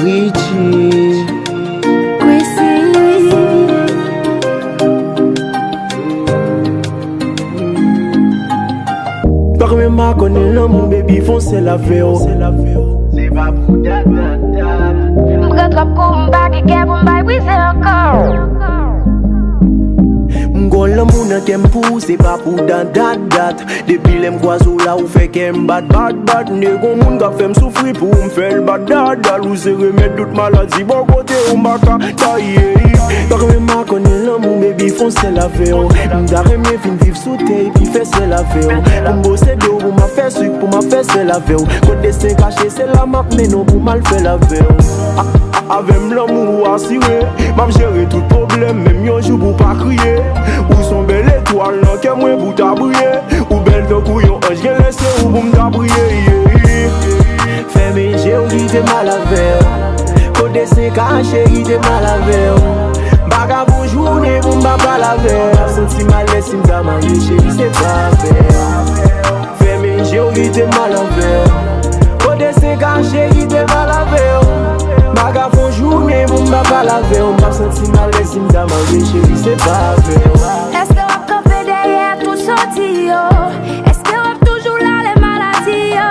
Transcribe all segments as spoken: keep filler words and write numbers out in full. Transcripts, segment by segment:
Richie. Chrissy. Pa renmen makònen lanmou, baby, fon sèl avè w. Se pa pou dat, dat, dat. M pran twòp kou, m pa gen kè pou m bay brize ankò. M gon lanmou nan kè m pou ou, se pa pou dat, dat, dat. Depi lè m kwaze w la, ou fè kè m bat, bat, bat. Nèg, gon moun k ap fè m soufri pou ou, m fè l bat, dat, dat. Ou se remèd tout maladi, bò kote ou m pa ka taye. Pa renmen makònen lanmou, baby, fon sèl avè w. M ta renmen vin viv sou tè epi fè sèl avè w. Pou m bwose dlo, pou m ap fè sik, pou m ap fè sèl avè w. Kot desten kache, se la m ap mennen w pou m al fè l avè w. A, a, avè m, lanmou ou asire. M ap jere tout pwoblèm, menm yon jou pou w pa kriye. Ou se yon bèl etwal nan kè mwen pou ta briye. Ou bèl tankou yon anj, gen lè se ou pou m ta priye, yeah. Fèmen je w, kite m al avè w. Kot desten kache, kite m al avè w. M pa ka fè yon jounen pou m pa pale avè w. M ap santi m alèz si m ta marye, cheri, se pa avè w. Fèmen je w, kite m al avè w. Kot desten kache, kite m al avè w. M pa ka fè yon jounen pou m pa pale avè w. M ap santi m alèz si m ta marye, cheri, se pa avè w. Èske w ap kanpe dèyè tout sa w di yo? Èske w ap toujou la lè maladi yo?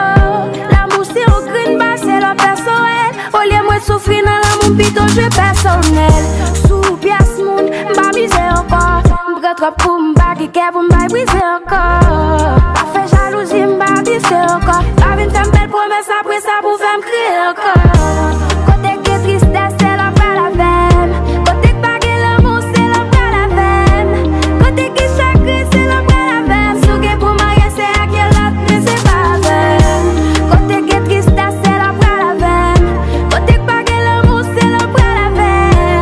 Lanmou se yon grenn ba, se lòt pèsonèl. Olye mwen soufri nan lanmou, m pito jwe pèsonèl. Sou pyès moun, m pa mize ankò. M pran twòp kou, m pa gen kè pou m bay brize ankò. Pa fè jalouzi, m pa abize ankò. Pa vin fè m bèl pwomès, apre sa pou fè m kriye ankò. Kote gen tristès, se la w pral avè m. Kote k pa gen lanmou, se la w pral avè m. Kote gen chagren, se la w pral avè m. Si w gen pou marye, se ak yon lòt, men se pa avè m. Kote gen tristès, se la w pral avè m. Kote k pa gen lanmou, se la w pral avè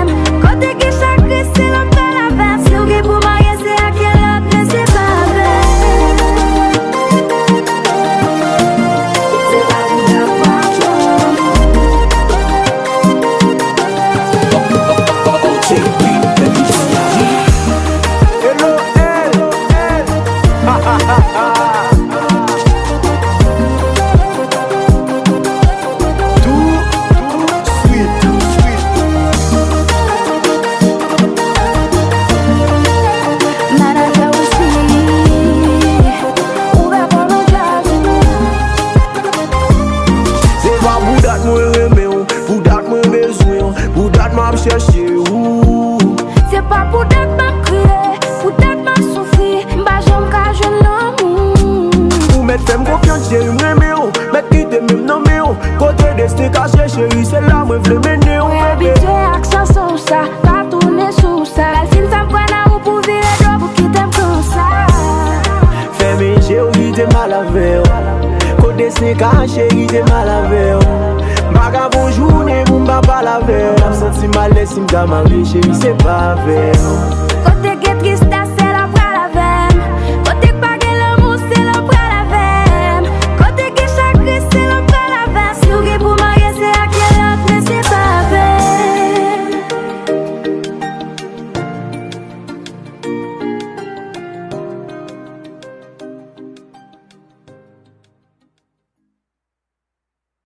m. Kote gen chagren, se la w pral avè m. Si w gen pou marye, se ak yon lòt, men se pa avè m. Hello, L L. Tou swit. Manadjè Wousi, ouvè pòt djaz ou. Se pa pou dat mwen renmen w, pou dat mwen bezwen w, pou dat m ap chèche w. Se pa pou dat m ap kriye, pou dat m ap soufri, m pa janm ka jwenn lanmou. Ou mèt fè m konfyans, cheri, m renmen w. Mèt kite men m nan men w. Kote desten kache, cheri, se la mwen vle mennen w, bebe. Mwen abitye ak chanson sa, pa tounen sou sa. Bèl fim sa, m kwè nan ou pou vire do pou kite m konsa. Fèmen je w, kite m al avè w. Kot desten kache, kite m al avè w. M pa ka fè yon jounen pou m pa pale avè w. M ap santi m alèz si m ta marye, cheri, se pa avè w.